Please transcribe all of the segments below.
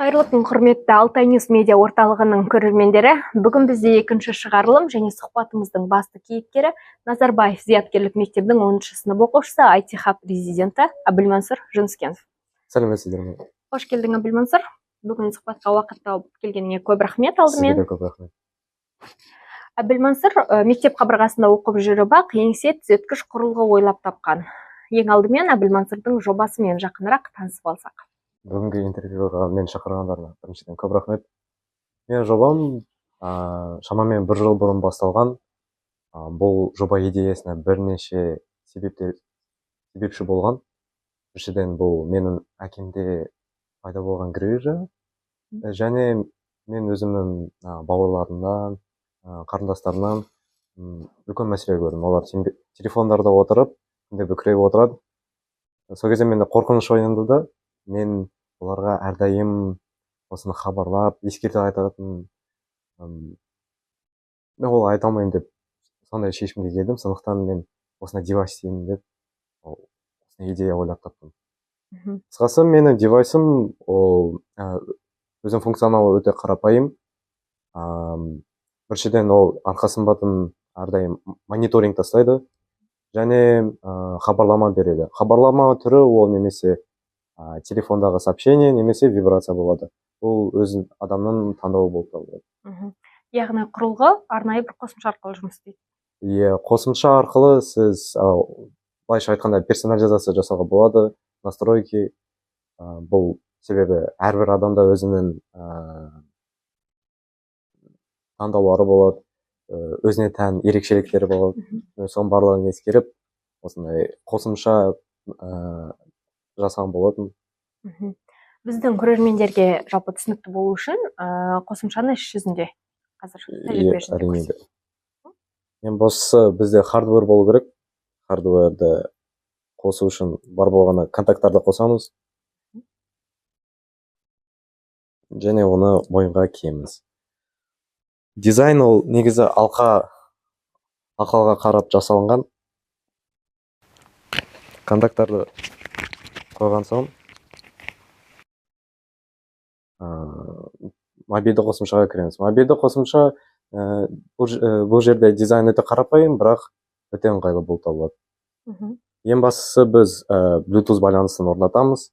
Қайырлы күн, құрметті Алтай Ньюс медиа орталығының көрермендері. Бүгін бізде екінші шығарылым және сұхбатымыздың басты кейіпкері Назарбаев зияткерлік мектебінің 10 сынып оқушысы, IT Hub резиденті Әбілмансұр Жүніскенов. Сәлеметсіздер ме? Қош келдің, Әбілмансұр. Бүгін сұхбатқа уақыт тауып келгеніңе көп рахмет алдымен. Сізге де көп рахмет. Әбілмансұр мектеп қабырғасында оқып жүріп-ақ еңсе түзеткіш құрылғы ойлап тапқан. Ең алдымен Әбілмансұрдың жобасымен жақынырақ танысып алсақ. Бүгінгі интервьюға мені шақырғандарына біріншіден көп рахмет. Менің жобам шамамен бір жыл бұрын басталған. Бұл жоба идеясына бірнеше себептер себепші болған. Біріншіден, бұл менің әкемде пайда болған грыжа және мен өзімнің бауырларымнан, қарындастарымнан үлкен мәселе көрдім. Олар телефондарда отырып, күнде бүкірейіп отырады. Сол кезде менде қорқыныш оянды да, мен оларға әрдайым осыны хабарлап, ескертіп айтатын, мен ол айта алмаймын деп сондай шешімге келдім. Сондықтан мен осындай девайс істеймін деп осындай идея ойлап таптым. Қысқасы, менің девайсым ол өзінің функционалы өте қарапайым. Біріншіден, ол арқа сымбатын әрдайым мониторинг тастайды және хабарлама береді. Хабарлама түрі ол немесе телефондағы сообщение, немесе вибрация болады. Бұл өзін адамның таңдауы болып табылады. Яғни құрылғы арнайы бір қосымша арқылы жұмыс істейді. Иә, қосымша арқылы сіз, былайша айтқанда, персонализация жасауға болады, настройки. Бұл себебі әрбір адамда өзінің таңдаулары болады, өзіне тән ерекшеліктері болады. Мен соның барлығын ескеріп, осындай қосымша жасаған болатын. Біздің көрермендерге жалпы түсінікті болу үшін қосымшаны іс жүзінде қазір тәжірибе жүзінде Әрине. көрсет. Ең бастысы, бізде хардвер болу керек. Хардверді қосу үшін бар болғаны контакттарды қосамыз және оны мойынға киеміз. Дизайн ол негізі алқаға қарап жасалынған. Контакттарды қойған соң мобильді қосымшаға кіреміз. Мобильді қосымша, бұл жерде дизайн өте қарапайым, бірақ өте ыңғайлы болып табылады. Ең бастысы, біз Bluetooth байланысын орнатамыз.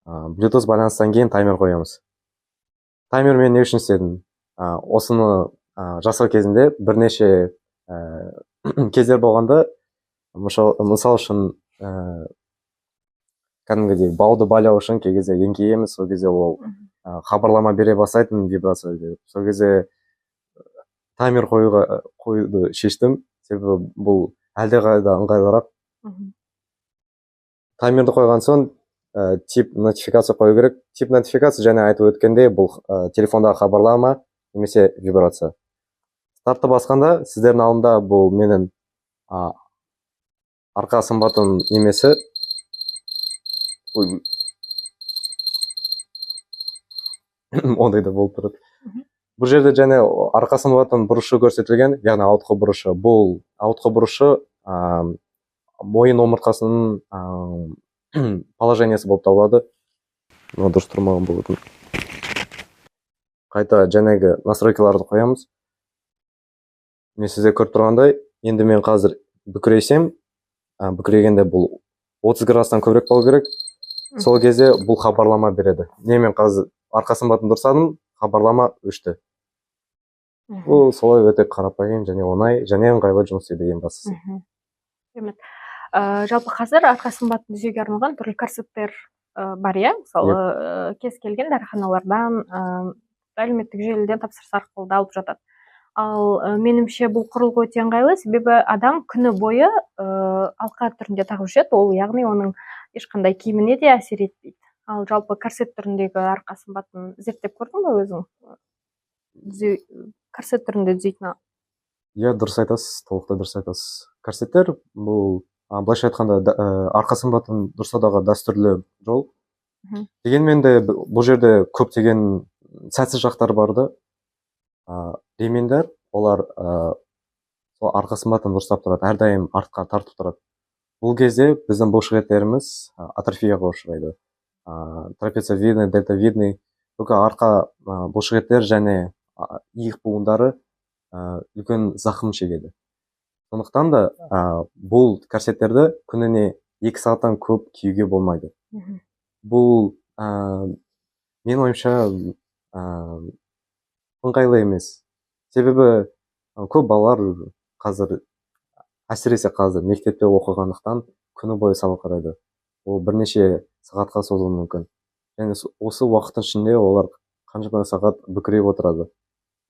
Bluetooth байланыстан кейін таймер қоямыз. Таймер мен не үшін істедім? Осыны жасау кезінде бірнеше кездер болғанда, мысал үшін, кәдімгідей бауды байлау үшін кей кезде еңкейеміз, сол кезде ол хабарлама бере бастайтын, вибрация беріп. Сол кезде таймер қоюды шештім, себебі бұл әлдеқайда ыңғайлырақ. Таймерді қойған соң, тип нотификация қою керек. Тип нотификация, және айтып өткендей, бұл телефондағы хабарлама немесе вибрация. Стартты басқанда сіздердің алдында бұл менің арқа сымбатым немесі. Ой, ондай да болып тұрады. Бұл жерде және арқа сымбатының бұрышы көрсетілген, яғни ауытқы бұрышы. Бұл ауытқы бұрышы мойын омыртқасының положениесі болып табылады. Мынау дұрыс тұрмаған болатын. Қайта жаңағы настройкаларды қоямыз. Мен сіздер көріп тұрғандай, енді мен қазір бүкірейсем, бүкірейгенде бұл 30 градустан көбірек болу керек. Сол кезде бұл хабарлама береді. Не, мен қазір арқа сымбатын дұрыстадым, хабарлама өшті. Бұл солай өте қарапайым және оңай және ыңғайлы жұмыс істейді, ең бастысы. Керемет. Жалпы қазір арқа сымбатын түзеуге арналған түрлі корсеттер бар, иә? Мысалы, кез келген дәріханалардан, әлеуметтік желіден тапсырыс арқылы да алып жатады. Ал меніңше, бұл құрылғы өте ыңғайлы, себебі адам күні бойы алқа түрінде тағып жүреді, ол яғни оның ешқандай киіміне де әсер етпейді. Ал жалпы корсет түріндегі арқа сымбатын зерттеп көрдің бе өзің? Корсет түрінде түзейтін. Иә, дұрыс айтасыз, толықтай дұрыс айтасыз. Корсеттер бұл, былайша айтқанда, арқа сымбатын дұрыстаудағы дәстүрлі жол. Дегенмен де бұл жерде көптеген сәтсіз жақтар бар да. Ремендер, олар сол арқа сымбатын дұрыстап тұрады, әрдайым артқа тартып тұрады. Бұл кезде біздің бұлшықеттеріміз атрофияға ұшырайды. Трапециевидный, дельтовидный, бүкіл арқа бұлшықеттер және иық буындары үлкен зақым шегеді. Сондықтан да бұл корсеттерді күніне 2 сағаттан көп киюге болмайды. Бұл менің ойымша, ыңғайлы емес, себебі көп балалар қазір, әсіресе қазір мектепте оқығандықтан, күні бойы сабақ қарайды. Ол бірнеше сағатқа созылуы мүмкін және осы уақыттың ішінде олар қаншама сағат бүкірейіп отырады.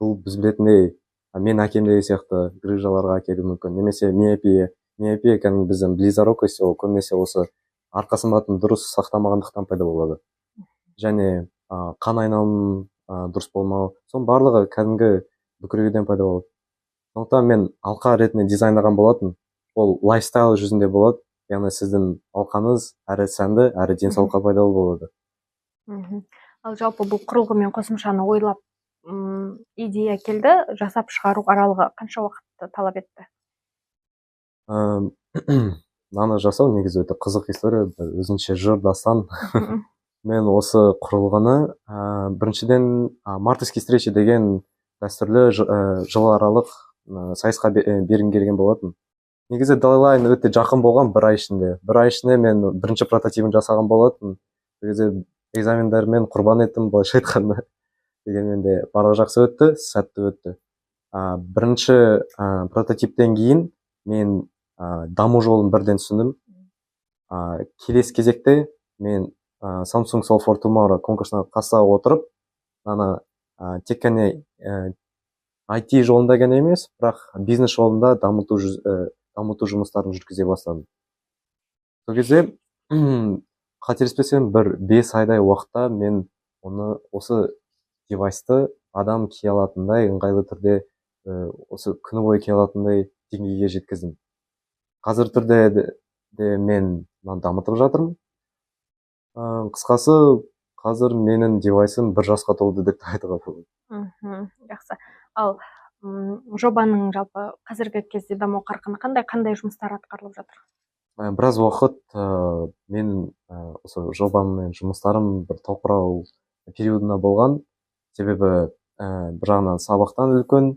Бұл, біз білетіндей, мен әкемдегі сияқты грыжаларға әкелуі мүмкін немесе миопия. Миопия кәдімгі біздің близорукость, ол көбінесе осы арқа сымбатын дұрыс сақтамағандықтан пайда болады және қан айналымы дұрыс болмау, соның барлығы кәдімгі бүкіреюден пайда болады. Сондықтан мен алқа ретінде дизайндаған болатын. Ол лайфстайл жүзінде болады, яғни сіздің алқаңыз әрі сәнді, әрі денсаулыққа пайдалы болады. Ал жалпы бұл құрылғы мен қосымшаны ойлап, идея келді, жасап шығару аралығы қанша уақытты талап етті? Мынаны жасау негізі өте қызық история, бір өзінше жыр, дастан. Мен осы құрылғыны біріншіден, «Мартовские встречи» деген дәстүрлі жыларалық сайысқа бергім келген болатын. Негізі дедлайн өте жақын болған, бір ай ішінде. Бір ай ішінде мен бірінші прототипін жасаған болатын. Сол кезде экзамендермен құрбан еттім, былайша айтқанда. Дегенмен де барлығы жақсы өтті, сәтті өтті. Бірінші прототиптен кейін мен даму жолын бірден түсіндім. Келесі кезекте мен Samsung Solve for Tomorrow конкурсына қатыса отырып, ана тек қана IT жолында ғана емес, бірақ бизнес жолында дамыту жұмыстарын жүргізе бастадым. Сол кезде, қателеспесем, бір 5 айдай уақытта мен оны, осы девайсты адам кие алатындай ыңғайлы түрде, осы күні бойы кие алатындай деңгейге жеткіздім. Қазір түрде де мен мынаны дамытып жатырмын. Қысқасы, қазір менің девайсым бір жасқа толды деп те айтуға болады. Жақсы. Ал жобаның жалпы қазіргі кезде даму қарқыны қандай, қандай жұмыстар атқарылып жатыр? Біраз уақыт мен осы жобаммен жұмыстарым бір тоқырау периодында болған, себебі бір жағынан сабақтан үлкен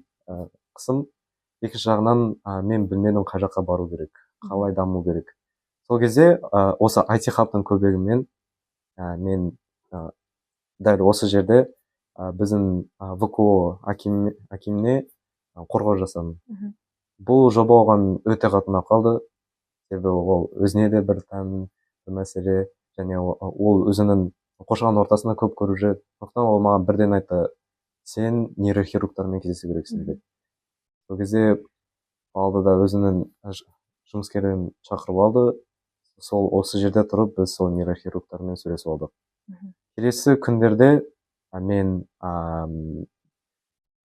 қысым, екінші жағынан мен білмедім қай жаққа бару керек, қалай даму керек. Сол кезде осы IT хабтың көмегімен мен дәл осы жерде біздің ВКО әкіміне қорғау жасадым. Бұл жоба оған өте қатты ұнап қалды, себебі ол өзіне де бір тән бір мәселе және ол өзінің қоршаған ортасында көп көріп жүреді. Сондықтан ол маған бірден айтты: «Сен нейрохирургтармен кездесу керексің», — деп. Сол кезде алды да өзінің жұмыскерін шақырып алды. Сол осы жерде тұрып, біз сол нейрохирургтармен сөйлесіп алдық. Келесі күндерде мен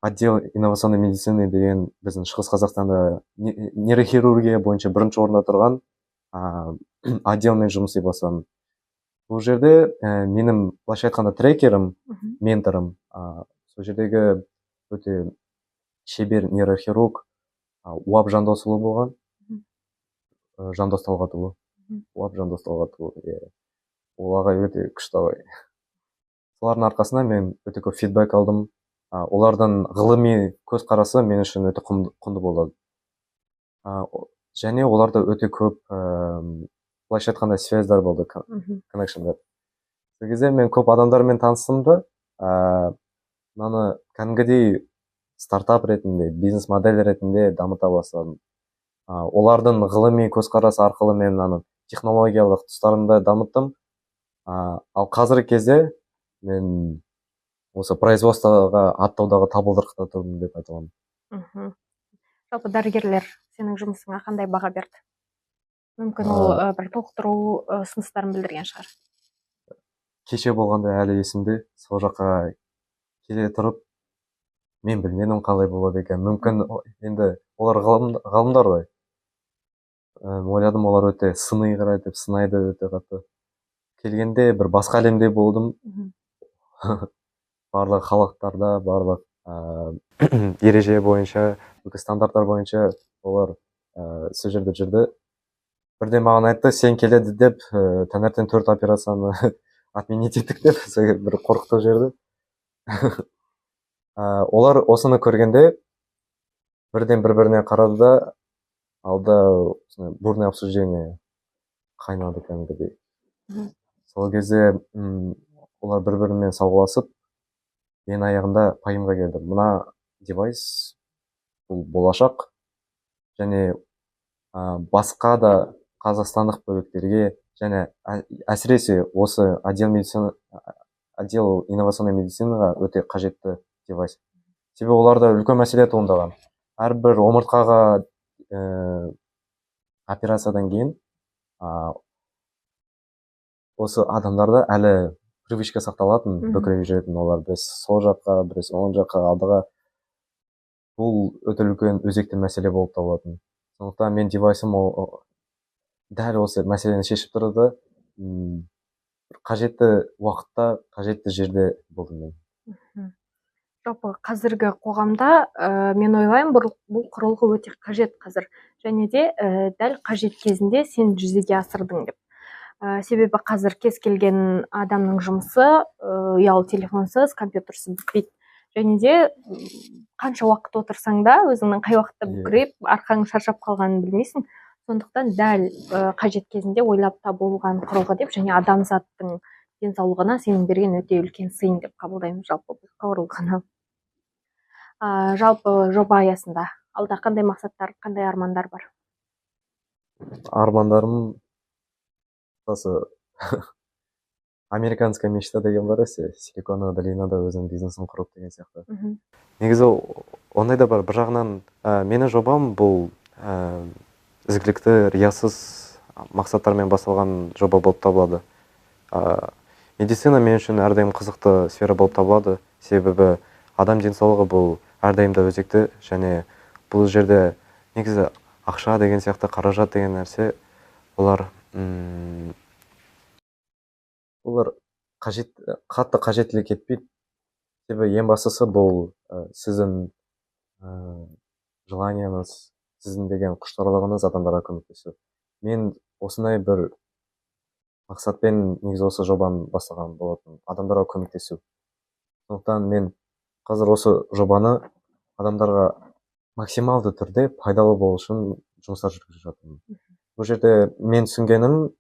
отдел инновационной медицины деген біздің Шығыс Қазақстанда нейрохирургия бойынша бірінші орында тұрған отделмен жұмыс істей бастадым. Бұл жерде менің, былайша айтқанда, трекерім, менторым сол жердегі өте шебер нейрохирург Уап Жандосұлы болған. Жандос Талғатұлы. Уап Жандос Талғатұлы, иә. Ол ағай өте күшті ағай. Солардың арқасында мен өте көп фидбэк алдым. Олардың ғылыми көзқарасы мен үшін өте құнды болды. Және оларда өте көп, былайша айтқанда, связьдар болды, коннекшндар. Сол кезде мен көп адамдармен таныстым да, мынаны кәдімгідей стартап ретінде, бизнес модель ретінде дамыта бастадым. Олардың ғылыми көзқарасы арқылы мен аны технологиялық тұстарын да дамыттым. Ал қазіргі кезде мен осы производствоға аттаудағы табалдырықта тұрмын деп айта аламын. Жалпы дәрігерлер сенің жұмысыңа қандай баға берді? Мүмкін, ол бір толықтыру ұсыныстарын білдірген шығар. Кеше болғанда әлі есімде, сол жаққа келе тұрып, мен білмедім қалай болады екен. Мүмкін, енді олар ғалымдар ғой. Ойладым, олар өте сыни қарайды деп, сынайды өте қатты. Келгенде бір басқа әлемде болдым. Барлық халаттарда, барлық ереже бойынша, бүкіл стандарттар бойынша олар сол жерде жүрді. Бірден маған айтты: «Сен келеді деп, таңертең төрт операцияны Отменить еттік деп сол бір қорқытып жіберді. Олар осыны көргенде бірден бір біріне қарады да, алда осындай бурное обсуждение қайнады кәдімгідей. Сол кезде олар бір бірімен саудаласып, ең аяғында пайымға келді: мына девайс бұл болашақ және басқа да қазақстандық бөбектерге және әсіресе осы отдел медицина, отдел инновационный медицинаға өте қажетті девайс. Себебі оларда үлкен мәселе туындаған: әрбір омыртқаға операциядан кейін осы адамдарда әлі привычка сақталатын, бүкірейіп жүретін. Олар біресе сол жаққа, біресе оң жаққа, алдыға. Бұл өте үлкен өзекті мәселе болып табылатын. Сондықтан мен девайсым ол дәл осы мәселені шешіп тұрды да, қажетті уақытта, қажетті жерде болдым мен. Жалпы қазіргі қоғамда мен ойлаймын, бұл құрылғы өте қажет қазір және де дәл қажет кезінде сен жүзеге асырдың деп. Себебі қазір кез келген адамның жұмысы ұялы телефонсыз, компьютерсіз бітпейді және де қанша уақыт отырсаң да, өзіңнің қай уақытта бүкірейіп, арқаң шаршап қалғанын білмейсің. Сондықтан дәл қажет кезінде ойлап табылған құрылғы деп және адамзаттың денсаулығына сенің берген өте үлкен сыйың деп қабылдаймын жалпы бұл құрылғыны. Жалпы жоба аясында алда қандай мақсаттар, қандай армандар бар? Армандарым осы американская мечта деген бар ғой, Силиконовая долинада өзінің бизнесін құрып деген сияқты. Негізі ондай да бар бір жағынан. Менің жобам бұл ізгілікті, риясыз мақсаттармен басталған жоба болып табылады. Медицина мен үшін әрдайым қызықты сфера болып табылады, себебі адам денсаулығы бұл әрдайым да өзекті және бұл жерде негізі ақша деген сияқты, қаражат деген нәрсе олар қажет, қатты қажеттілік етпейді. Себебі ең бастысы бұл сіздің желанияңыз, сіздің деген құштарлығыңыз адамдарға көмектесу. Мен осындай бір мақсатпен негізі осы жобаны бастаған болатын: адамдарға көмектесу. Сондықтан мен қазір осы жобаны адамдарға максималды түрде пайдалы болу үшін жұмыстар жүргізіп жатырмын. Бұл жерде мен түсінгенім,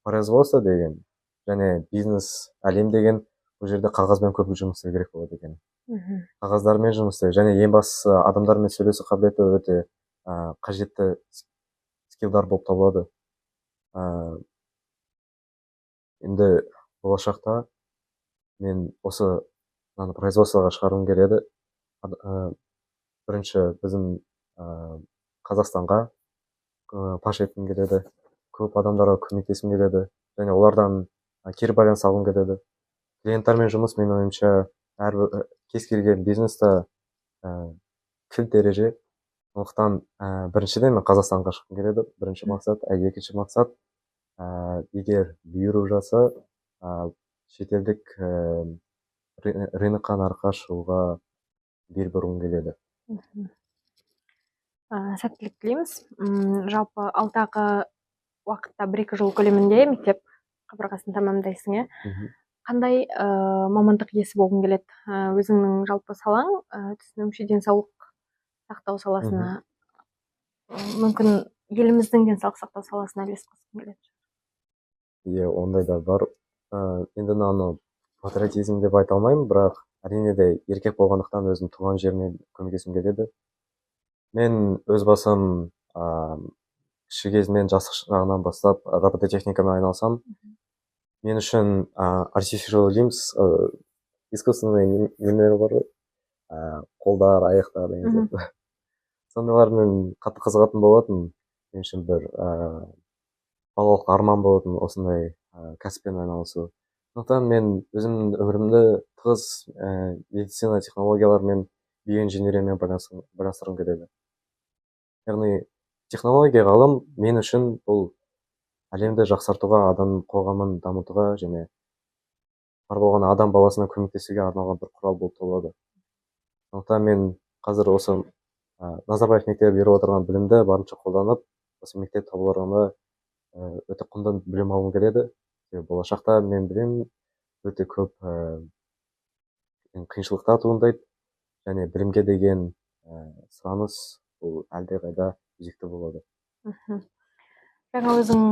производство деген және бизнес әлем деген, бұл жерде қағазбен көп жұмыс істеу керек болады екен. Қағаздармен жұмыс істеу және ең бастысы адамдармен сөйлесу қабілеті өте қажетті скиллдар болып табылады. Енді болашақта мен осы мынаны производствоға шығарғым келеді. Бірінші біздің Қазақстанға паш еткім келеді, көп адамдарға көмектескім келеді және олардан кері байланыс алғым келеді. Клиенттармен жұмыс, менің ойымша, әрбір кез келген бизнеста кілт ереже. Сондықтан біріншіден мен Қазақстанға шыққым келеді, бірінші мақсат. А екінші мақсат, егер бұйырып жатса, шетелдік рынокқа, нарыққа шығуға бел бұрғым келеді. Сәттілік тілейміз. Жалпы алдағы уақытта, 1-2 жыл көлемінде мектеп қабырғасын тәмамдайсың, иә? Мхм. Қандай мамандық иесі болғың келеді? Өзіңнің жалпы салаң, түсінуімше, денсаулық сақтау саласына, мүмкін еліміздің денсаулық сақтау саласына үлес қосқың келеді. Иә, ондай да бар. Енді мынаны патриотизм деп айта алмаймын, бірақ әрине де еркек болғандықтан өзім туған жеріме көмектескім келеді. Мен өз басым кіші кезімнен, жас жағынан бастап робототехникамен айналысамын. Мен үшін artificial limbs, искусственный немелер бар ғой, қолдар, аяқтар деген сияқты, сондайлармен қатты қызығатын болатын. Мен үшін бір балалық арман болатын осындай кәсіппен айналысу. Сондықтан мен өзімнің өмірімді тығыз медицина технологияларымен, биоинженериямен байланыстырғым келеді. Яғни технология, ғылым мен үшін бұл әлемді жақсартуға, адам қоғамын дамытуға және бар болған адам баласына көмектесуге арналған бір құрал болып табылады. Сондықтан мен қазір осы Назарбаев мектебі беріп отырған білімді барынша қолданып, осы мектеп табалдырығында өте құнды білім алғым келеді. Себебі болашақта мен білемін, өте көп қиыншылықтар туындайды және білімге деген сұраныс бұл әлдеқайда өзекті болады. Жаңа өзің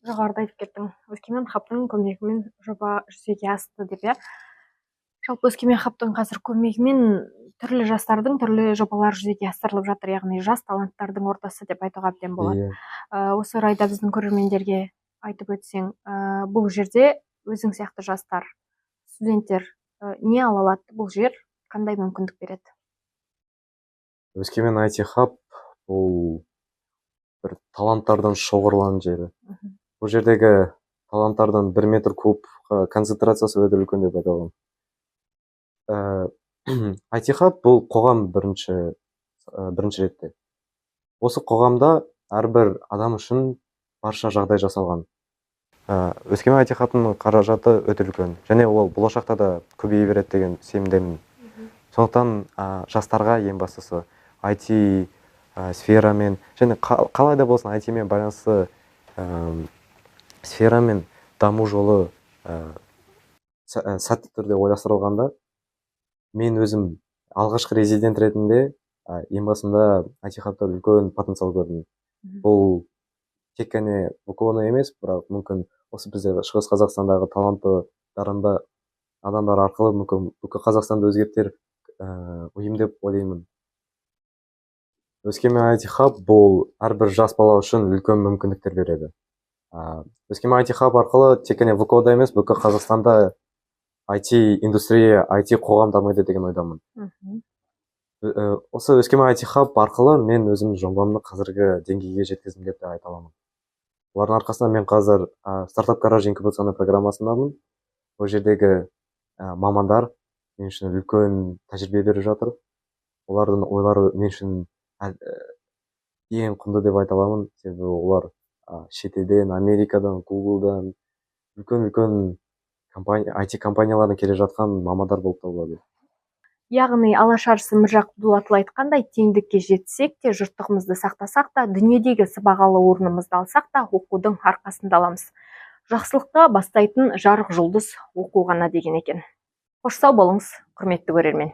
жоғарыда айтып кеттің, Өскемен хабтың көмегімен жоба жүзеге асты деп, иә? Жалпы Өскемен хабтың қазір көмегімен түрлі жастардың түрлі жобалар жүзеге асырылып жатыр, яғни жас таланттардың ортасы деп айтуға әбден болады. Осы орайда біздің көрермендерге айтып өтсең, бұл жерде өзің сияқты жастар, студенттер не ала алады, бұл жер қандай мүмкіндік береді? Өскемен IT хаб бұл бір таланттардың шоғырланған жері. Бұл жердегі таланттардың 1 метр куб концентрациясы өте үлкен деп айта аламын. IT хаб бұл қоғам бірінші ретте. Осы қоғамда әрбір адам үшін барша жағдай жасалған. Өскемен IT хабтың қаражаты өте үлкен және ол болашақта да көбейе береді деген сенімдемін. Сондықтан жастарға ең бастысы IT сферамен және қалай да болсын IT мен байланысты сферамен даму жолы сәтті түрде ойластырылғанда, мен өзім алғашқы резидент ретінде ең басында IT хабта үлкен потенциал көрдім. Бұл тек қана ВКО-ны емес, бірақ мүмкін осы бізде Шығыс Қазақстандағы талантты, дарынды адамдар арқылы мүмкін бүкіл Қазақстанды өзгертер ұйым деп ойлаймын. Өскемен IT хаб бұл әрбір жас бала үшін үлкен мүмкіндіктер береді. Өскемен IT хаб арқылы тек қана ВКО-да емес, бүкіл Қазақстанда IT индустрия, IT қоғам дамиды деген ойдамын. Осы Өскемен IT хаб арқылы мен өзімнің жобамды қазіргі деңгейге жеткіздім деп те айта аламын. Олардың арқасында мен қазір стартап гараж инкубационный программасындамын. Ол жердегі мамандар мен үшін үлкен тәжірибе беріп жатыр. Олардың ойлары мен үшін ең құнды деп айта аламын. Себебі олар шетелден, Америкадан, Гуглдан, үлкен-үлкен IT компаниялардан келе жатқан мамандар болып табылады. Яғни Алаш арысы Міржақып Дулатұлы айтқандай, теңдікке жетсек те, жұрттығымызды сақтасақ та, дүниедегі сыбағалы орнымызды алсақ та, оқудың арқасында аламыз. Жақсылыққа бастайтын жарық жұлдыз оқу ғана деген екен. Қош сау болыңыз, құрметті көрермен.